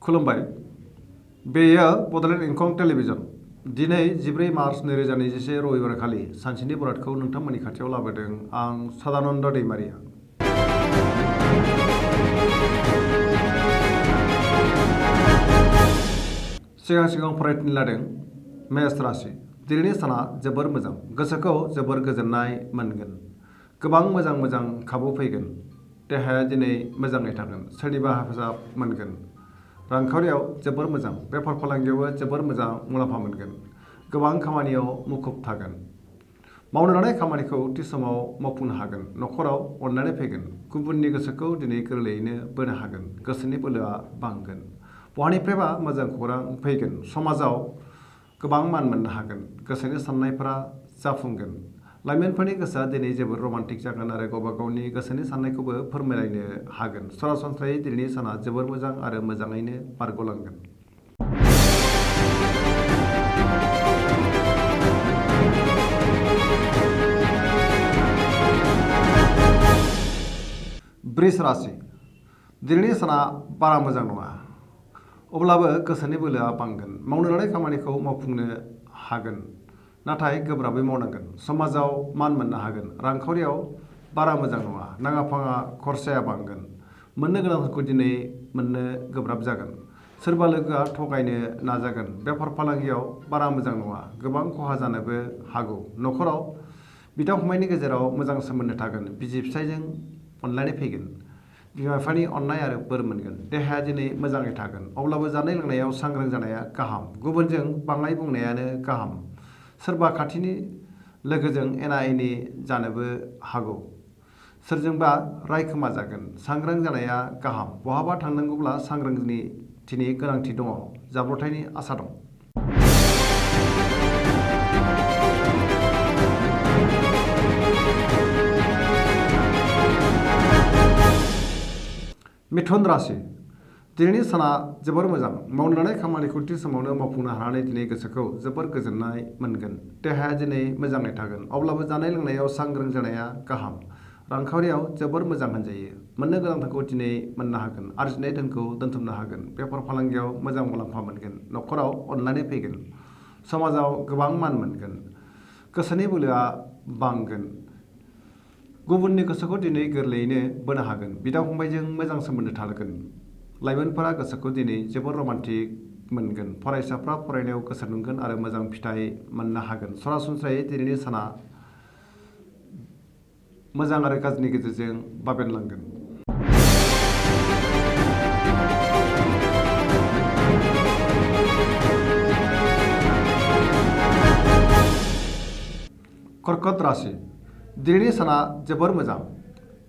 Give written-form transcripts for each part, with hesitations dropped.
खुलुमबाय। बेयो बड'लेण्ड इंखं टेलिभिजन। दिनै 14 मार्च 2021 रबिबारखालि सानसेनि बरादखौ नोंथांमोननि खाथियाव लाबोदों आं सदानन्द दैमारिया। सिगां फरायथिनो लादों मेष राशि। दिनैनि साना जोबोर मोजां, गोसोखौ जोबोर गोजोननाय मोनगोन। गोबां मोजां खाबु फैगोन। देहाया दिनै मोजाङै थागोन, सोरनिबा हेफाजाब मोनगोन। रांखावरियाव जोबोर मोजां, बेफार फालांगियावबो जोबोर मोजां मुलाम्फा मोनगोन। गोबां खामानियाव मुखुब थागोन। मावनो लानाय खामानिखौ थि समाव मावफुंनो हागोन। न'खराव अननानै फैगोन। गुबुननि गोसोखौ दिनै गोरलैयैनो बोनो हागोन। गोसोनि बोलोआ बांगोन। बहानिफ्रायबा मोजां खौरां फैगोन। समाजाव गोबां मान मोननो हागोन। गोसोनि साननायफोरा जाफुंगोन। लाइमोनफोरनि गोसोआ दिनै जोबोर रमान्टिक जागोन आरो गावबा गावनि गोसोनि साननायखौबो फोरमायलायनो हागोन। सरासनस्रायै दिनैनि साना जोबोर मोजां आरो मोजाङैनो बारग'लांगोन। वृष राशि। दिनैनि साना बारा मोजां नङा, अब्लाबो गोसोनि बोलोआ बांगोन। मावनो लानाय खामानिखौ मावफुंनो हागोन, नाथाय गोब्राबै मावनांगोन। समाजाव मान मोननो हागोन। रांखावरियाव बारा मोजां नङा, नाङा फाङा खरसाया बांगोन। मोननो गोनांफोरखौ दिनै मोननो गोब्राब जागोन। सोरबा लोगोआ थगायनो नाजागोन। बेफार फालांगियाव बारा मोजां नङा, गोबां खहा जानोबो हागौ। न'खराव बिदा फंबायनि गेजेराव मोजां सोमोन्दो थागोन। बिसि फिसायजों अनलायनाय फैगोन। बिमा बिफानि अननाय आरो बोर मोनगोन। देहाया दिनै मोजाङै थागोन, अब्लाबो जानाय लोंनायाव सांग्रां जानाया गाहाम। गुबुनजों बाङाय बुंनायानो गाहाम। सोरबा खाथिनि लोगोजों एना एनि जानोबो हागौ। सोरजोंबा रायखोमा जागोन। सांग्रां जानाया गाहाम। बहाबा थांनांगौब्ला सांग्रांथिनि गोनांथि दङ। जाब्रबथायनि आसा दं। मिथुन राशि। दिनैनि साना जोबोर मोजां। मावनो लानाय खामानिखौ थि समावनो मावफुंनो हानानै दिनै गोसोखौ जोबोर गोजोननाय मोनगोन। देहाया दिनै मोजाङै थागोन, अब्लाबो जानाय लोंनायाव सांग्रां जानाया गाहाम। रांखावरियाव जोबोर मोजां होनजायो। मोननो गोनांफोरखौ दिनै मोननो हागोन। आरजिनाय धोनखौ दोनथुमनो हागोन। बेफार फालांगियाव मोजां मुलाम्फा मोनगोन। न'खराव अननानै फैगोन। समाजाव गोबां मान मोनगोन। गोसोनि बोलोआ बांगोन। गुबुननि गोसोखौ दिनै गोरलैयैनो बोनो हागोन। बिदा फंबायजों मोजां सोमोन्दो थागोन। लाइमोनफोरा गोसोखौ दिनै जोबोर रमान्टिक मोनगोन। फरायसाफ्रा फरायनायाव गोसो दुंगोन आरो मोजां फिथाइ मोननो हागोन। सरासनस्रायै दिनैनि साना मोजां आरो गाज्रिनि गेजेरजों बाबेनलांगोन। कर्कट राशि। दिनैनि साना जोबोर मोजां।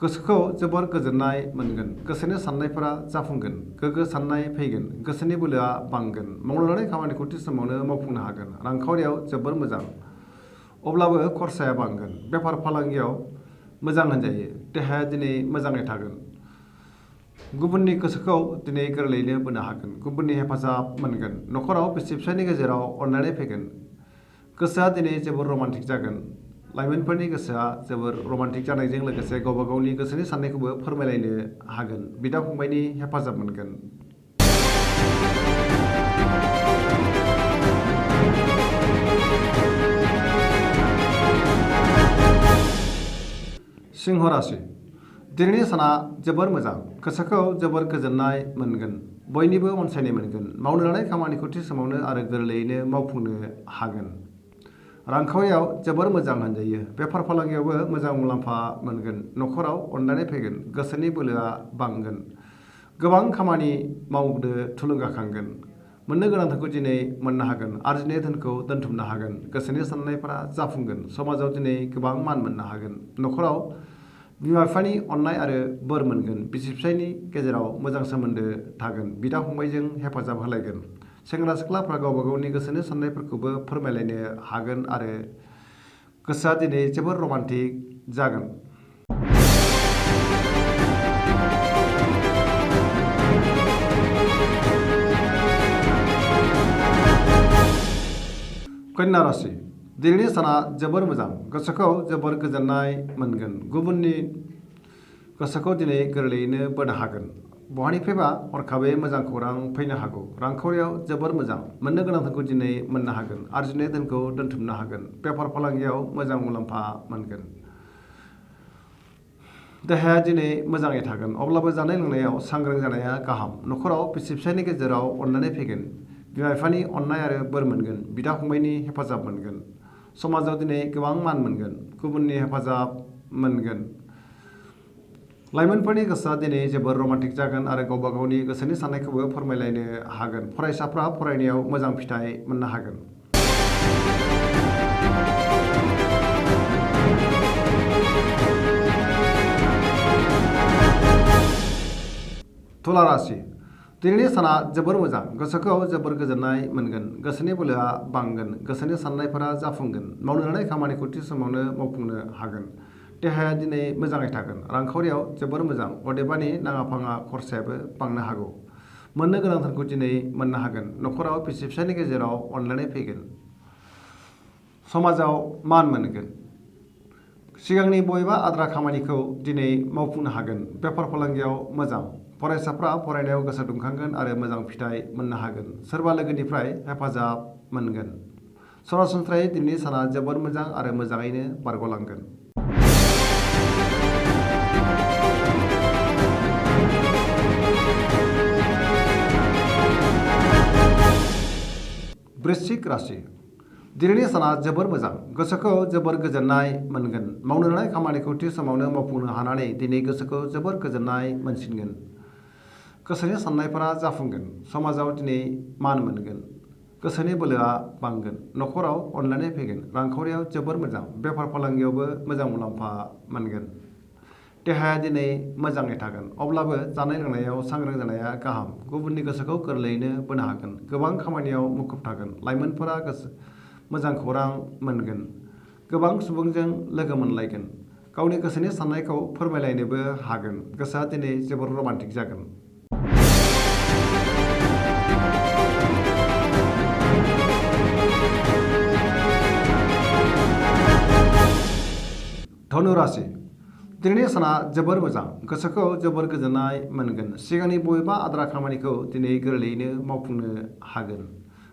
गोसोखौ जोबोर गोजोननाय मोनगोन। गोसोनि साननायफोरा जाफुंगोन। गोग्गो साननाय फैगोन। गोसोनि बोलोआ बांगोन। मावनो लानाय खामानिखौ थि समावनो मावफुंनो हागोन। रांखावरियाव जोबोर मोजां, अब्लाबो खरसाया बांगोन। बेफार फालांगियाव मोजां होनजायो। देहाया दिनै मोजाङै थागोन। गुबुननि गोसोखौ दिनै गोरलैयैनो बोनो हागोन। गुबुननि हेफाजाब मोनगोन। न'खराव बिसि फिसायनि गेजेराव अनलायनाय फैगोन। गोसोआ दिनै जोबोर रमान्टिक जागोन। लाइमोनफोरनि गोसोआ जोबोर रमान्टिक जानायजों लोगोसे गावबा गावनि गोसोनि साननायखौबो फोरमायलायनो हागोन। बिदा फंबायनि हेफाजाब मोनगोन। सिंह राशि। दिनैनि साना जोबोर मोजां। गोसोखौ जोबोर गोजोननाय मोनगोन। बयनिबो अनसायनाय मोनगोन। मावनो लानाय खामानिखौ थि समावनो आरो गोरलैयैनो मावफुंनो हागोन। रांखावरियाव जोबोर मोजां होनजायो। बेफार फालांगियावबो मोजां मुलाम्फा मोनगोन। न'खराव अननानै फैगोन। गोसोनि बोलोआ बांगोन। गोबां खामानि मावनो थुलुंगाखांगोन। मोननो गोनांफोरखौ दिनै मोननो हागोन। आरजिनाय धोनखौ दोनथुमनो हागोन। गोसोनि साननायफोरा जाफुंगोन। समाजाव दिनै गोबां मान मोननो हागोन। न'खराव बिमा बिफानि अननाय आरो बोर मोनगोन। बिसि फिसायनि गेजेराव मोजां सोमोन्दो थागोन। बिदा फंबायजों हेफाजाब होलायगोन। सेंग्रा सिख्लाफ्रा गावबा गावनि गोसोनि साननायफोरखौबो फोरमायलायनो हागोन आरो गोसोआ दिनै जोबोर रमान्टिक जागोन। कन्या राशि। दिनैनि साना जोबोर मोजां। गोसोखौ जोबोर गोजोननाय मोनगोन। गुबुननि गोसोखौ दिनै गोरलैयैनो बोनो हागोन। बहानिफ्रायबा हरखाबै मोजां खौरां फैनो हागौ। रांखावरियाव जोबोर मोजां, मोननो गोनांफोरखौ दिनै मोननो हागोन। आरजिनाय धोनखौ दोनथुमनो हागोन। बेफार फालांगियाव मोजां मुलाम्फा मोनगोन। देहाया दिनै मोजाङै थागोन, अब्लाबो जानाय लोंनायाव सांग्रां जानाया गाहाम। न'खराव बिसि फिसायनि गेजेराव अनलायनाय फैगोन। बिमा बिफानि अननाय आरो बोर मोनगोन। बिदा फंबायनि हेफाजाब मोनगोन। समाजाव दिनै गोबां मान मोनगोन। गुबुननि हेफाजाब मोनगोन। लाइमोनफोरनि गोसोआ दिनै जोबोर रमान्टिक जागोन आरो गावबा गावनि गोसोनि साननायखौबो फोरमायलायनो हागोन। फरायसाफ्रा फरायनायाव मोजां फिथाइ मोननो हागोन। तुला राशि, दिनैनि साना जोबोर मोजां। गोसोखौ जोबोर गोजोननाय मोनगोन। गोसोनि बोलोआ बांगोन। गोसोनि साननायफोरा जाफुंगोन। मावनो लानाय खामानिखौ थि समावनो मावफुंनो हागोन। देहाया दिनै मोजाङै थागोन। रांखावरियाव जोबोर मोजां, अदेबानि नाङा फाङा खरसायाबो बांनो हागौ। मोननो गोनांथारखौ दिनै मोननो हागोन। न'खराव बिसि फिसायनि गेजेराव अनलायनाय फैगोन। समाजाव मान मोनगोन। सिगांनि बबेबा आद्रा खामानिखौ दिनै मावफुंनो हागोन। बेफार फालांगियाव मोजां। फरायसाफ्रा फरायनायाव गोसो दुंखांगोन आरो मोजां फिथाइ मोननो हागोन। सोरबा लोगोनिफ्राय हेफाजाब मोनगोन। सरासनस्रायै दिनैनि साना जोबोर मोजां आरो मोजाङैनो बारग'लांगोन। वृश्चिक राशि, दिनैनि साना जोबोर मोजां। गोसोखौ जोबोर गोजोननाय मोनगोन। मावनो लानाय खामानिखौ थि समावनो मावफुंनो हानानै दिनै गोसोखौ जोबोर गोजोननाय मोनसिनगोन। गोसोनि साननायफोरा जाफुंगोन। समाजाव दिनै मान मोनगोन। गोसोनि बोलोआ बांगोन। न'खराव अनलायनाय फैगोन। रांखावरियाव जोबोर मोजां। बेफार फालांगियावबो मोजां मुलाम्फा मोनगोन। देहाया दिनै मोजाङै थागोन, अब्लाबो जानाय लोंनायाव सांग्रां जानाया गाहाम। गुबुननि गोसोखौ गोरलैयैनो बोनो हागोन। गोबां खामानियाव मुखुब थागोन। लाइमोनफोरा मोजां खौरां मोनगोन। गोबां सुबुंजों लोगो मोनलायगोन। गावनि गोसोनि साननायखौ फोरमायलायनोबो हागोन। गोसोआ दिनै जोबोर रमान्टिक जागोन। धनु राशि, दिनैनि साना जोबोर मोजां। गोसोखौ जोबोर गोजोननाय मोनगोन। सिगांनि बबेबा आद्रा खामानिखौ दिनै गोरलैयैनो मावफुंनो हागोन।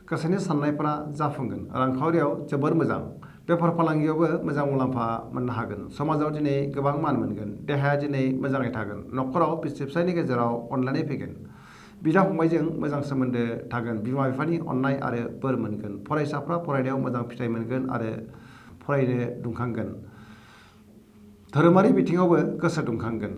गोसोनि साननायफोरा जाफुंगोन। रांखावरियाव जोबोर मोजां। बेफार फालांगियावबो मोजां मुलाम्फा मोननो हागोन। समाजाव दिनै गोबां मान मोनगोन। देहाया दिनै मोजाङै थागोन। न'खराव बिसि फिसायनि गेजेराव अनलायनाय फैगोन। बिदा फंबायजों मोजां सोमोन्दो थागोन। बिमा बिफानि अननाय आरो बोर मोनगोन। फरायसाफ्रा फरायनायाव मोजां फिथाइ मोनगोन आरो फरायनो दुंखांगोन। धोरोमारि बिथिङावबो गोसो दुंखांगोन।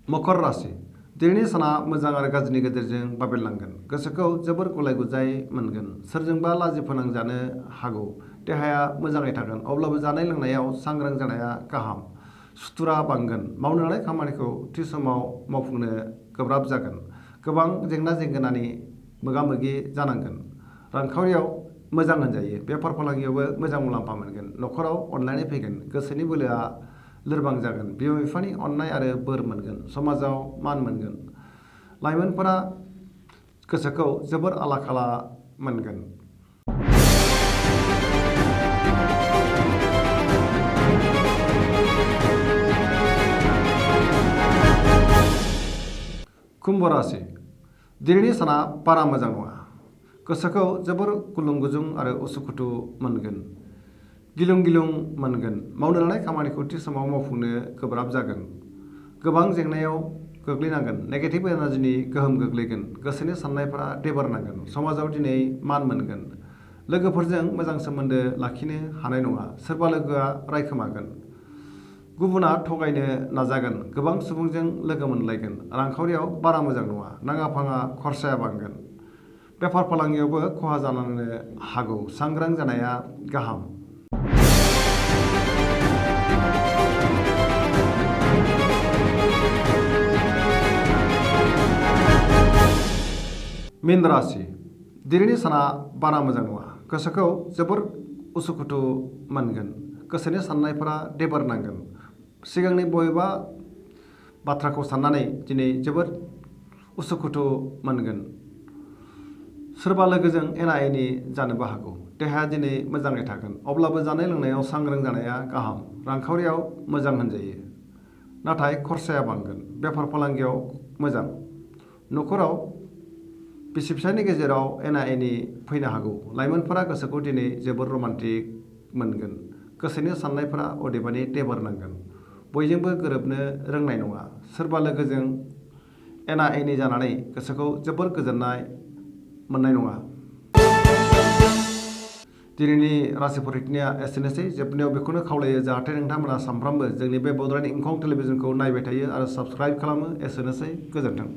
मकर राशि, दिनैनि साना मोजां आरो गाज्रिनि गेजेरजों बाबेरलांगोन। गोसोखौ जोबोर गुलाय गुजाय मोनगोन। सोरजोंबा लाजि फोनांजानो हागौ। देहाया मोजाङै थागोन, अब्लाबो जानाय लोंनायाव सांग्रां जानाया गाहाम। सुथुरा बांगोन। मावनो लानाय खामानिखौ थि समाव मावफुंनो गोब्राब जागोन। गोबां जेंना जेंगोनानि मोगा मोगि जानांगोन। रांखावरियाव मोजां होनजायो। बेफार फालांगियावबो मोजां मुलाम्फा मोनगोन। न'खराव अनलायनाय फैगोन। गोसोनि बोलोआ लोरबां जागोन। बिमा बिफानि अननाय आरो बोर मोनगोन। समाजाव मान मोनगोन। लाइमोनफोरा गोसोखौ जोबोर आला खाला मोनगोन। कुम्भ राशि, दिनैनि साना बारा मोजां नङा। गोसोखौ जोबोर गुलुं गुजुं आरो उसुखुथु मोनगोन। गिलुं गिलुं मोनगोन। मावनो लानाय खामानिखौ थि समाव मावफुंनो गोब्राब जागोन। गोबां जेंनायाव गोग्लैनांगोन। नेगेटिभ एनार्जिनि गोहोम गोग्लैगोन। गोसोनि साननायफोरा देबारनांगोन। समाजाव दिनै मान मोनगोन। लोगोफोरजों मोजां सोमोन्दो लाखिनो हानाय नङा। सोरबा लोगोआ रायखोमागोन। गुबुना थगायनो नाजागोन। गोबां सुबुंजों लोगो मोनलायगोन। रांखावरियाव बारा मोजां नङा। नाङा फाङा खरसाया बांगोन। बेफार फालांगियावबो खहा जानो हागौ। सांग्रां जानाया गाहाम। मीन राशि, दिनैनि साना बारा मोजां नङा। गोसोखौ जोबोर उसुखुथु मोनगोन। गोसोनि साननायफोरा देबारनांगोन। सिगांनि बबेबा बाथ्राखौ साननानै दिनै जोबोर उसुखुथु मोनगोन। सोरबा लोगोजों एना एनि जानोबो हागौ। देहाया दिनै मोजाङै थागोन, अब्लाबो जानाय लोंनायाव सांग्रां जानाया गाहाम। रांखावरियाव मोजां होनजायो, नाथाय खरसाया बांगोन। बेफार फालांगियाव मोजां। न'खराव बिसि फिसायनि गेजेराव एना एनि फैनो हागौ। लाइमोनफोरा गोसोखौ दिनै जोबोर रमान्टिक मोनगोन। गोसोनि साननायफोरा अदेबानि टेबोर नांगोन। बयजोंबो गोरोबनो रोंनाय नङा। सोरबा लोगोजों एना एनि जानानै गोसोखौ जोबोर गोजोननाय मोननाय नङा। दिनैनि राशि फरिखानिया एसेनोसै। जोबनायाव बेखौनो खावलायो जाहाथे नोंथांमोना सानफ्रामबो जोंनि बे बड'लेण्ड इंखं टेलिभिजनखौ नायबाय थायो आरो साबस्क्राइब खालामो। एसेनोसै, गोजोन्थों।